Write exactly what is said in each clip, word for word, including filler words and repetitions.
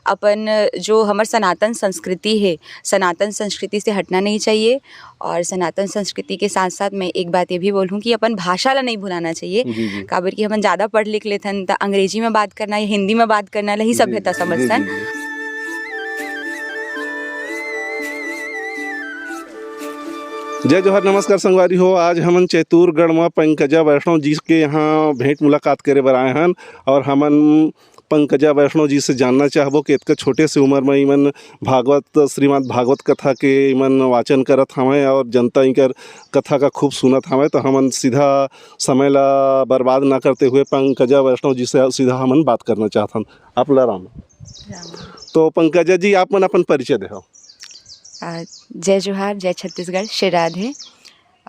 अपन जो हमर सनातन संस्कृति हे, सनातन संस्कृति से हटना नहीं चाहिए। और सनातन संस्कृति के साथ-साथ मैं एक बात ये भी बोलूँ कि अपन भाषा ला नहीं भुलाना चाहिए। जी, जी। काबर कि हमन ज़्यादा पढ़ लिख लेथन, त अंग्रेजी में बात करना या हिंदी में बात करना ला ही जी, सभ्यता जी, समझथन। जी, जी। जय जोहार, नमस्कार संगवारी हो। आज हमन चैतूरगढ़ म पंकजा वैष्णव जी के यहाँ भेंट मुलाकात करे बर आए हन और हमन पंकजा वैष्णव जी से जानना चाहबो कि इतका छोटे से उम्र में इमन भागवत, श्रीमद् भागवत कथा के इमन वाचन करत हवंय और जनता इनकर कथा का खूब सुनत हवंय। तो हमन सीधा समय ला बर्बाद ना करते हुए पंकजा वैष्णव जी से सीधा हमन बात करना चाहत हन। आप ला राम। राम। तो पंकजा जी, आप मन अपन परिचय देहव। आ, जय जोहार, जय छत्तीसगढ़, श्री राधे।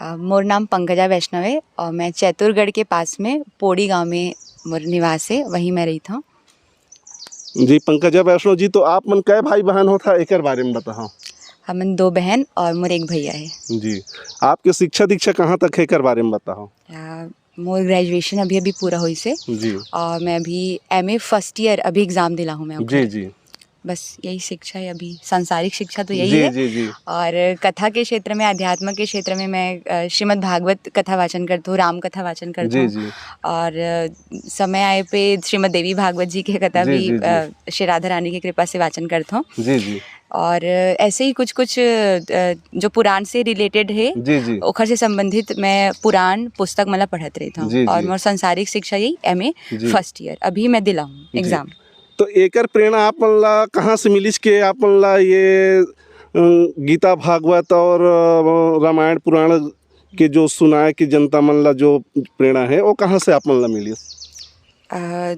आ, मोर नाम पंकजा वैष्णव है और मैं चैतुरगढ़ के पास में पोड़ी गांव में मोर निवास है, वहीं मैं रहता हूँ। जी, पंकजा वैष्णव जी, तो आप मन कै भाई बहन हो था, एकर बारे में बताओ। हमन दो बहन और मोर एक भैया है। जी, आपके शिक्षा दीक्षा कहाँ तक है, एकर बारे में बताओ। आ, मोर ग्रेजुएशन अभी अभी पूरा होइस है जी। और मैं अभी एमए फर्स्ट ईयर अभी एग्जाम दिला हूँ मैं जी, ओकर। जी। बस यही शिक्षा है अभी, सांसारिक शिक्षा तो यही जी, है। जी, जी। और कथा के क्षेत्र में, अध्यात्म के क्षेत्र में मैं, अ, श्रीमद् भागवत कथा वाचन करती हूँ, राम कथा वाचन करती जी, हूँ। जी। और, अ, समय आए पे श्रीमद् देवी भागवत जी की कथा जी, भी, जी, जी। अ, श्री राधा रानी की कृपा से वाचन करती हूँ। जी, जी। और, अ, ऐसे ही कुछ-कुछ, अ, जो पुराण से रिलेटेड है, जी, जी। ओखर से संबंधित मैं पुराण पुस्तक मन ला पढ़त रहती हूँ। जी, और जी। मोर सांसारिक शिक्षा यही एमए जी। फर्स्ट ईयर, अभी मैं दिला हूँ जी। एग्जाम। तो एकर प्रेरणा आप मन ला कहाँ से मिलिस के आप मन ला ये, अ, गीता भागवत और, अ, रामायण पुराण के जो सुनाए के जनता मन ला जो प्रेरणा है, वो कहाँ से आप मन ला मिलिस? अ,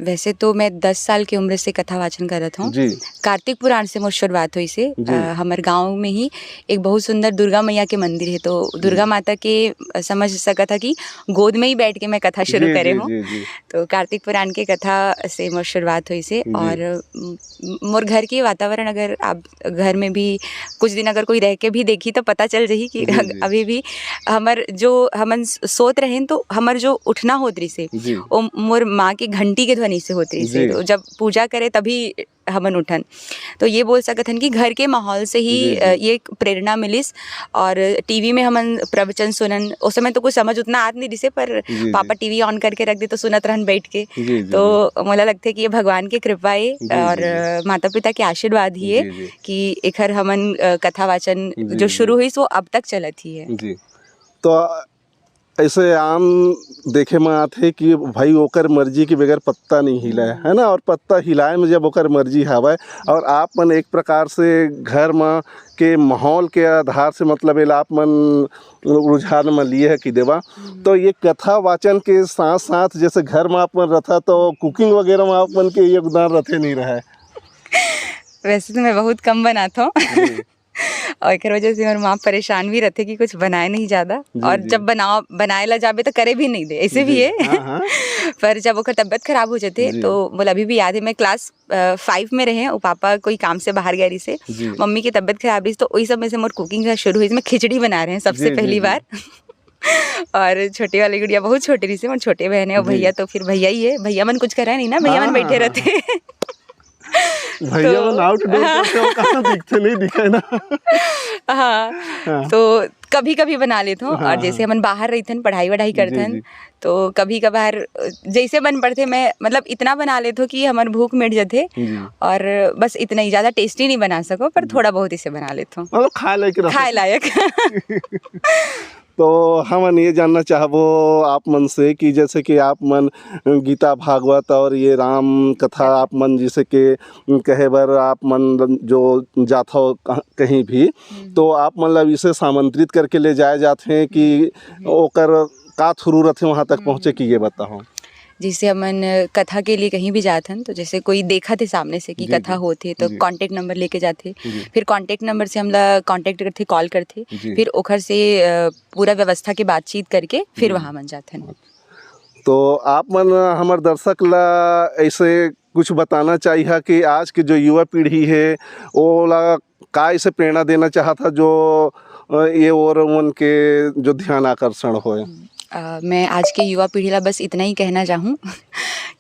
वैसे तो मैं दस साल की उम्र से कथा वाचन करत हूँ। जी। कार्तिक पुराण से मोर शुरुआत हुई से। जी। अ, हमर गाँव में ही एक बहुत सुंदर दुर्गा मैया के मंदिर है, तो दुर्गा जी। माता के, अ, समझ सकत हा कि गोद में ही बैठ के मैं कथा शुरू जी, करे जी, हूँ। जी, जी। तो कार्तिक पुराण के कथा से मोर शुरुआत हुई से जी। और, म, मोर घर के वातावरण, अगर आप घर में भी कुछ दिन अगर कोई रह के भी देखी तो पता चल जाही कि जी, जी। अभी भी हमर जो हमन स-, सोत रहेन तो हमर जो उठना होत रहिसे, जी। वो मोर माँ के घंटी के ध्वनि से होत रहिसे। जी। तो जब पूजा करे तभी हमन उठन। तो ये बोल सकत हन कि घर के माहौल से ही, जी, जी। अ, ये एक प्रेरणा मिलिस। और टीवी में हमन प्रवचन सुनन, उस समय तो कुछ समझ उतना आत नहीं रहिसे, पर जी, जी। पापा टीवी on करके रख दे तो सुनत रहन बैठ के। जी, जी, तो जी। मोला लगथे कि ये भगवान के कृपा ए जी, जी, और, जी। अ, माता पिता के आशीर्वाद ही ए जी, जी। कि एखर हमन, अ, कथा वाचन जी, जो जी। शुरू हुई, वो अब तक चलत ही है। जी। तो ऐसे आम देखे में आथे कि भाई ओकर मर्जी के बगैर पत्ता नहीं हिलाए, हम्म। है ना? और पत्ता हिलाए में जब ओकर मर्जी हवय और आप मन एक प्रकार से घर में के माहौल के आधार से, मतलब, एला आप मन रुझान में लिए है कि देवा, हम्म। तो ये कथा वाचन के साथ साथ जैसे घर में आप मन रथा तो कुकिंग वगैरह में आप मन के योगदान रथे नहीं रहे? वैसे तो मैं बहुत कम बनाता हूँ। जी। और एकर वजह से मोर माँ परेशान भी रहथे कि कुछ बनाए नहीं ज्यादा। जी, और जी। जब बनाओ, बनाए ला जाबे तो करे भी नहीं दे, ऐसे भी जी। है। हाँ, हाँ। पर जब ओकर तबीयत खराब हो जाथे, जी। तो मोला अभी भी याद है, मैं क्लास, अ, फाइव में रहे, वो पापा कोई काम से बाहर गए रहिसे, जी। मम्मी की तबीयत खराब रहिस, तो वही सब में से मोर कुकिंग का शुरू हुई। मैं खिचड़ी बना रहे हैं सबसे जी, जी, पहली जी। बार। और छोटी वाली गुड़िया बहुत छोटी रहिसे, मोर छोटे बहन है, और जी। भैया तो फिर भैया ही है, भैया मन कुछ करे नहीं ना, भैया हाँ, मन बैठे हाँ, रहते। हाँ। भैया तो मन outdoor हाँ। करते हो, कहाँ दिखते नहीं दिखे ना। हाँ, हाँ। तो कभी-कभी बना लेत हूँ, हाँ, और जैसे हाँ। हमन बाहर रहिथन, पढ़ाई-वढ़ाई जी, करथन, जी। तो कभी-कभार, अ, जैसे मन पड़थे, मैं, मतलब, इतना बना लेत हूँ कि हमर भूख मिट जथे, जी। और बस इतना ही, ज्यादा tasty नहीं बना सको, पर जी। थोड़ा बहुत इसे बना लेत हूँ। मतलब, खाए लायक रहो। खाए लायक। तो हमन ये जानना चाहबो आप मन से कि जैसे कि आप मन गीता भागवत और ये राम कथा आप मन जैसे कि कहे बर आप मन जो जाथव कह-, कहीं भी, हम्म। तो आप मन ला विशेष आमंत्रित करके ले जाए जाथे कि हम्म। ओकर का through रथे वहाँ तक पहुँचे हम्म। कि ये बताओ। जैसे हमन कथा के लिए कहीं भी जात हन, तो जैसे कोई देखत हे सामने से कि जी, कथा जी। होत हे, तो जी। Contact number लेके जाथे। जी। फिर contact number से हमला contact करथे, call करथे। जी। फिर ओखर से, अ, पूरा व्यवस्था के बातचीत करके फिर जी। वहाँ मन जाथन। तो आप मन हमर दर्शक ला ऐसे कुछ बताना चाहिए कि आज के जो युवा पीढ़ी है, ओला का ऐसे प्रेरणा देना चाहत हा जो, अ, ये और मन के जो ध्यान आकर्षण होए? हम्म, अ, मैं आज के युवा पीढ़ी ला बस इतना ही कहना चाहूँ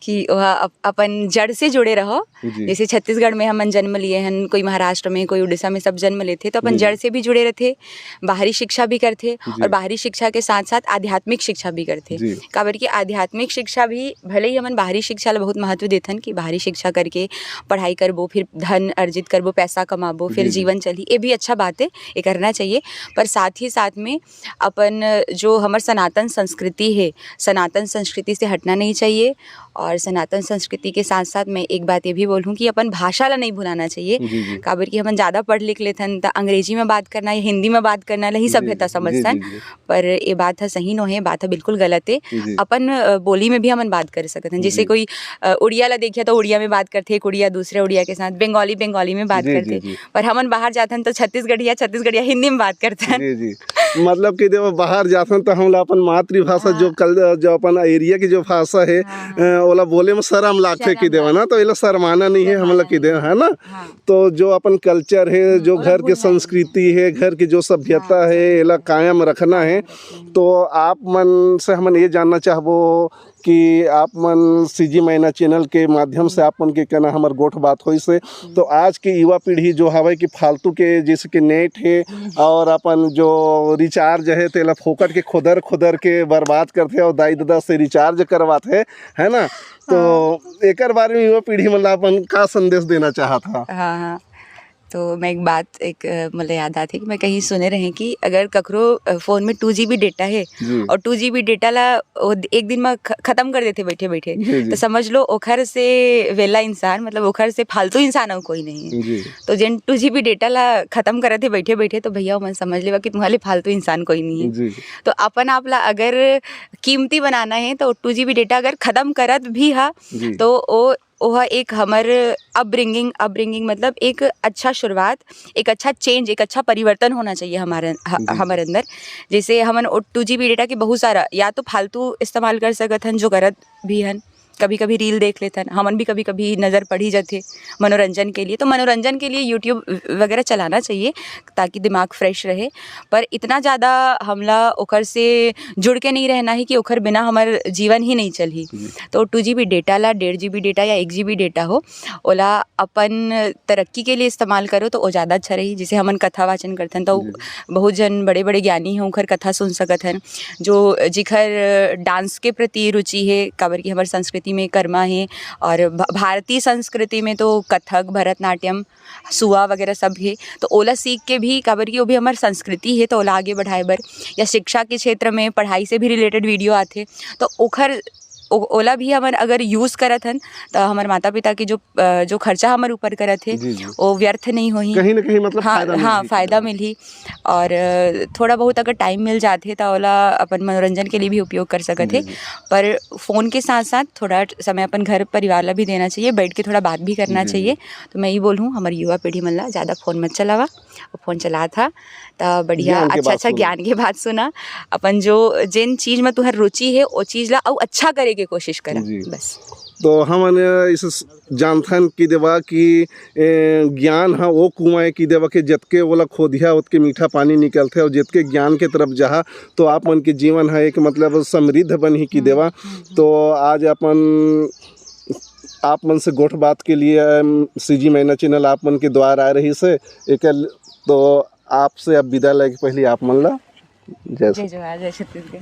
कि ओहा अप-, अपन जड़ से जुड़े रहो। जी। जैसे छत्तीसगढ़ में हमन जन्म लिए हन, कोई महाराष्ट्र में, कोई उड़ीसा में, सब जन्म लेथे, तो अपन जी, जी। जड़ से भी जुड़े रहथे, बाहरी शिक्षा भी करथे जी। और बाहरी शिक्षा के साथ-साथ आध्यात्मिक शिक्षा भी करथे। जी। काबर कि आध्यात्मिक शिक्षा भी, भले ही हमन बाहरी शिक्षा ला बहुत महत्व देथन कि बाहरी शिक्षा करके पढ़ाई करबो, फिर धन अर्जित करबो, पैसा कमाबो, फिर जी, जी। जीवन चलही, ये भी अच्छा बात है, ये करना चाहिए। पर साथ ही साथ में अपन जो हमर सनातन संस्कृति है, सनातन संस्कृति से हटना नहीं चाहिए। और सनातन संस्कृति के साथ-साथ मैं एक बात ये भी बोलहूँ कि अपन भाषा ला नहीं भुलाना चाहिए। जी, जी। काबर कि हमन ज़्यादा पढ़ लिख लेथन, त अंग्रेजी में बात करना या हिंदी में बात करना ला ही जी, सभ्यता जी, समझथन। जी, जी। पर ये बात ह सही नोहे, बात ह बिल्कुल गलत है। जी। अपन, अ, बोली में भी हमन बात कर सकत हन। जैसे जी। कोई, अ, उड़िया ला देखिए तो उड़िया में बात करथे, एक उड़िया दूसरे उड़िया के साथ, बंगाली बंगाली में बात जी, करथे। जी, जी। पर हमन बाहर जाथन तो छत्तीसगढ़िया, छत्तीसगढ़िया हिंदी में बात करथन। जी, जी। मतलब कि देखो, बाहर जाथन तो हमला अपन मातृभाषा हाँ। जो कल-, जो अपन एरिया की जो भाषा है, हाँ, हाँ। अ, ओला बोले में शर्म लागथे शर्म कि देवा ना, लागथे। तो एला शर्माना नहीं है, शर्माना हमला कि नहीं। देवा, है ना? हाँ। तो जो अपन कल्चर है, हम्म, जो ओला घर की भूलना नहीं है। संस्कृति है, घर की जो सभ्यता हाँ, है, सभ्यता। एला कायम रखना है। कायम रखना है। तो आप मन से हमन ये जानना चाहबो कि आप मन सीजी मैना चैनल के माध्यम से आप मन के कहना हमर गोठ बात होइस हे। हम्म। तो आज के युवा पीढ़ी जो हवय कि फालतू के जैसे कि नेट हे हम्म। और अपन जो रिचार्ज हे तेला फोकट के खोदर खोदर के बर्बाद करथे और दाई ददा से रिचार्ज करवात हे, है ना? तो हाँ। एकर बारे में युवा पीढ़ी मन ला अपन का संदेश देना चाहत हा? हाँ, हाँ। तो मैं एक बात, एक, अ, मोला याद आथे कि मैं कहीं सुने रहें कि अगर ककरो, अ, फ़ोन में टू जीबी डेटा हे जी। और टू जीबी डेटा ला वो द-, एक दिन में ख-, खत्म कर देथे बैठे-बैठे, जी, जी। तो समझ लो ओखर से वेला इंसान, मतलब ओखर से फालतू इंसान अउ कोई नहीं है। जी। तो जेन टू जीबी डेटा ला खत्म करत हे बैठे-बैठे, तो भैया ओमन समझ लेवा कि तुम्हारे लिए फालतू इंसान कोई नहीं है। जी। तो अपन आप ला अगर कीमती बनाना है तो टू जीबी डेटा अगर खत्म करत भी हा, जी। तो वो ओह एक हमर अपब्रिंगिंग, अपब्रिंगिंग मतलब एक अच्छा शुरुआत, एक अच्छा चेंज, एक अच्छा परिवर्तन होना चाहिए हमारे, ह-, जी, जी। हमर अंदर। जैसे हमन ओ टू जीबी डेटा के बहुत सारा या तो फालतू इस्तेमाल कर सकत हन, जो करत भी हन, कभी-कभी रील देख लेथन, हमन भी कभी-कभी नज़र पड़ ही जाथे मनोरंजन के लिए। तो मनोरंजन के लिए YouTube व-, वगैरह चलाना चाहिए ताकि दिमाग फ्रेश रहे, पर इतना ज़्यादा हमला ओकर से जुड़ के नहीं रहना है कि ओकर बिना हमर जीवन ही नहीं चलही। जी। तो टू जीबी डेटा ला, डेढ़ जीबी डेटा या एक जीबी डेटा हो, ओला अपन तरक्की के लिए इस्तेमाल करो तो वो ज़्यादा अच्छा रही। जैसे हमन कथा वाचन करथन तो जी। बहुत जन बड़े-बड़े ज्ञानी हैं, ओकर कथा सुन सकत हन। जो जिखर डांस के प्रति रुचि है, काबर कि हमर संस्कृति में कर्मा है और भ-, भारतीय संस्कृति में तो कथक, भरतनाट्यम, सुआ वगैरह सब हे, तो ओला सीख के भी, काबर कि वो भी हमर संस्कृति हे, तो ओला आगे बढ़ाए बर या शिक्षा के क्षेत्र में पढ़ाई से भी रिलेटेड वीडियो आथे, तो ओखर, ओ-, ओला भी हमन अगर यूज़ करत हन, तो हमर माता-पिता के जो, अ, जो खर्चा हमर ऊपर करत हे, जी, जी। वो व्यर्थ नहीं होही। कहीं ना कहीं मतलब हाँ, फायदा हाँ, मिलही। फायदा मिलही। और, अ, थोड़ा बहुत अगर टाइम मिल जाथे, तो ओला अपन मनोरंजन के लिए भी उपयोग कर सकत हे। जी, जी। पर फ़ोन के साथ-साथ थोड़ा समय अपन घर परिवार ला भी देना चाहिए, बैठ के थोड़ा बात भी करना जी, जी। चाहिए। तो मैं ये बोलूँ, हमर युवा पीढ़ी मन ला ज़्यादा फ़ोन मत चलावा। फ़ोन चलात हा, त बढ़िया ज्ञान के बात अच्छा-अच्छा सुना। ज्ञान के बात सुना। अपन जो, जेन चीज़ में तुहर रुचि हे, ओ चीज़ ला अउ अच्छा करे के कोशिश करा। जी। बस। तो हमन इस जानथन कि देवा कि, ए, ज्ञान ह ओ कुआं ए कि देवा के जतके ओला खोदिहा, ओतके मीठा पानी निकलथे, और जतके ज्ञान के तरफ जाहा, तो आप मन के जीवन ह एक मतलब समृद्ध बनही कि हम्म, देवा। हम्म, हम्म। तो आज अपन आप मन से गोठ बात के लिए, अम, सीजी मैना चैनल आप मन के द्वार आए रहिस हे। एकर तो आपसे अब विदा लेके पहले आप मन ला जय जय जोहार, जय छत्तीसगढ़।